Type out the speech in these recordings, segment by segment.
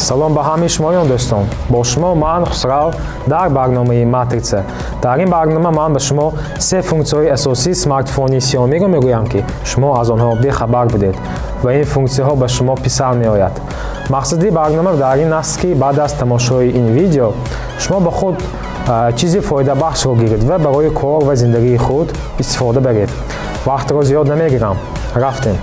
Салом ба ҳамаи шумоён, дӯстон. Бо шумо ман, Хусрав, дар барномаи Матрица. Дар ин барнома ман ба шумо се функсияҳои асосии смартфони Xiaomi-ро мегӯям, ки шумо аз онҳо бехабар будед ва ин функсияҳо ба шумо писанд меояд. Мақсади барнома дар ин аст, ки баъд аз тамошои ин видео шумо ба худ чизи фоидабахшро гиред ва барои кор ва зиндагии худ истифода баред. Вақтро зиёд намегирам. Рафтем.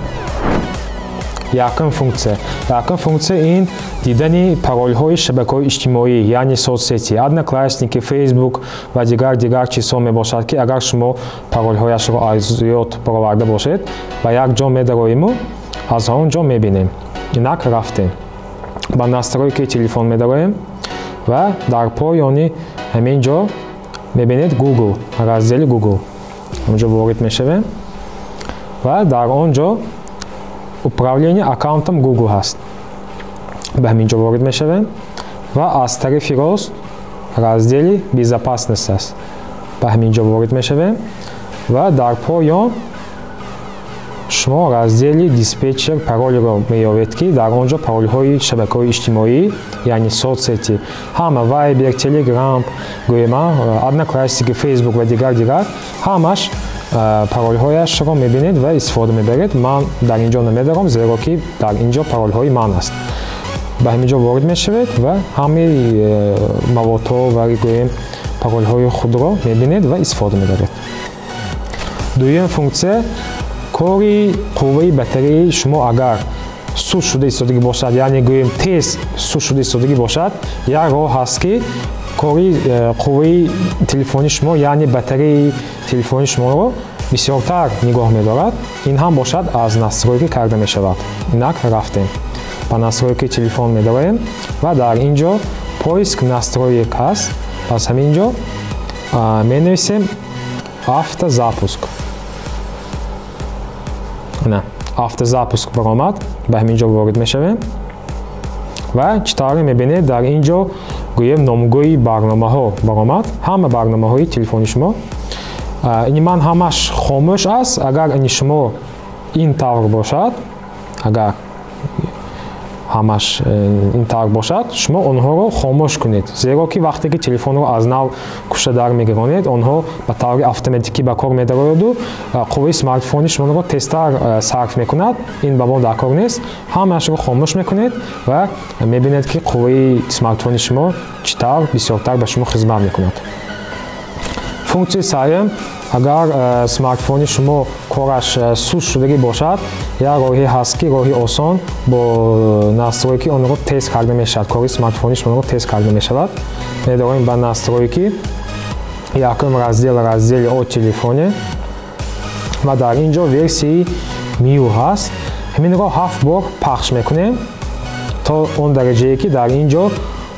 Якум функсия. Якум функсия ин дидани паролҳои шабакаҳои иҷтимоӣ, яъне соцсети, Одноклассники, Фейсбук ва дигар чизҳо мебошад, ки агар шумо паролҳояшро аз ёд бароварда бошед, ба як ҷо медароиму аз он ҷо мебинем. Инак, рафтем. Ба настройкаи телефон медароем ва дар поёни ҳамин ҷо мебинед Google, раздели Google. Онҷо ворид мешавем ва дар он ҷо управление аккаунтом Google ҳаст. Ба ҳамин ҷо ворид мешавем ва аз тарафи рост раздели безопасность аст. Ба ҳамин ҷо ворид мешавем ва дар поён шумо раздели диспетчер паролро меёбед, ки дар он ҷо паролҳои шабакаҳои иҷтимоӣ, яъне соцсети, ҳама Viber, Telegram, гӯема, Одноклассники, Facebook ва дигар ҳамаш паролҳояшро мебинед ва истифода мебаред. Ман дар ин ҷо намедаром, зеро ки дар ин ҷо паролҳои ман аст. Ба ҳамин ҷо ворид мешавед ва ҳамаи маводҳо ва гӯем паролҳои худро мебинед ва истифода мебаред. Дуюм функсия: кори қувваи батареяи шумо агар суст шуда истодагӣ бошад, яъне гӯем тез суст шуда истодагӣ бошад, як роҳ ҳаст, ки кори қувваи телефони шумо, яъне батареяи телефони шуморо бисёртар нигоҳ медорад. Ин ҳам бошад аз настройка карда мешавад. Инак, рафтем. Ба настройкаи телефон медароем ва дар ин ҷо поиск настроек ҳаст. Пас ҳамин ҷо менависем автозапуск. На, автозапуск баромад. Ба ҳамин ҷо ворид мешавем ва чӣ тавре мебинед, дар ин ҷо гӯем номгӯи барномаҳо баромад, ҳама барномаҳои телефони шумо. Ини ман ҳамаш хомӯш аст. Агар ини шумо ин тавр бошад, агар ҳамаш ин тавр бошад, шумо онҳоро хомӯш кунед, зеро ки вақте ки телефонро аз нав кушта дар мегиронед, онҳо ба таври автоматикӣ ба кор медарояду қувваи смартфони шуморо тезтар сарф мекунад. Ин ба мо дар кор нест. Ҳамаашро хомӯш мекунед ва мебинед, ки қувваи смартфони шумо чӣ тавр бисёртар ба шумо хизмат мекунад. Функсияи сеюм: агар смартфони шумо кораш суст шудагӣ бошад, як роҳе ҳаст, ки роҳи осон бо настройки онро тез карда мешавад, кори смартфони шуморо тез карда мешавад. Медароем ба настройки, якум раздел, раздели о телефоне, ва дар ин ҷо версияи MIUI ҳаст. Ҳаминро ҳафт бор пахш мекунем то он дараҷае, ки дар ин ҷо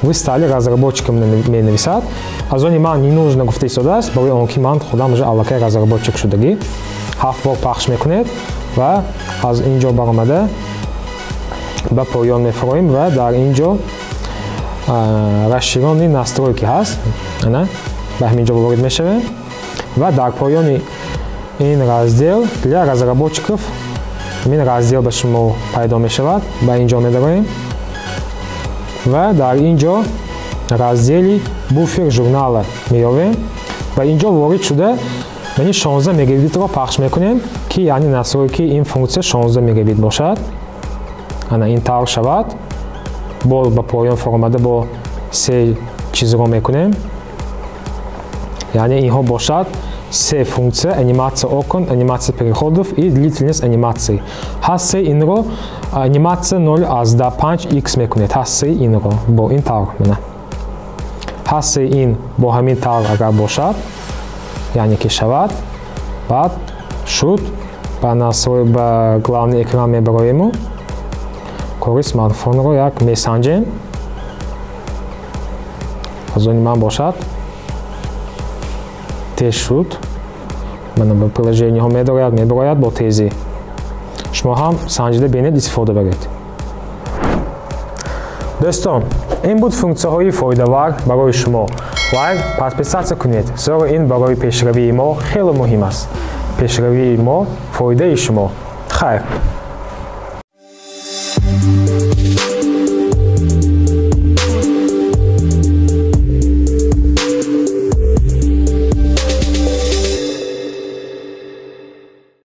«Вы стали разработчиком» менависад. Аз они ман «не нужно» гуфта истодааст, барои он ки ман худам уже аллакай разработчик шудагӣ. Ҳафт бор пахш мекунед ва аз ин ҷо баромада ба поён мефуроем ва дар ин ҷо расширенные настройки ҳаст. Ана ба ҳамин ҷо ворид мешавем ва дар поёни ин раздел для разработчиков, ҳамин раздел ба шумо пайдо мешавад. Ба ин ҷо медароем ва дар ин ҷо раздели буфер журнала меёбем ва ин ҷо ворид шуда, яъне 16 мегабитро пахш мекунем, ки яъне настройки ин функсия 16 мегабит бошад. Ана ин тавр шавад. Бо ба поён фаромада бо се чизро мекунем, яъне инҳо бошад се функсия: анимация окон, анимация переходов и длительность анимации. Ҳастаи инро анимация 0,5 x мекунед. Ҳастаи инро бо ин тавр, мана ҳастаи ин бо ҳамин тавр агар бошад, яъне ки шавад. Баъд шуд, ба настрой, ба главный экран мебароему кори смартфонро як месанҷем. Аз они ман бошад тез шуд. Мана ба приложениҳо медорояд, мебарояд бо тезӣ. Шумо ҳам санҷида бинед, истифода баред. Дӯстон, ин буд функсияҳои фоидавар барои шумо. Лайк, подписаться кунед, зеро ин барои пешравии мо хеле муҳим аст. Пешравии мо — фоидаи шумо. Хайр.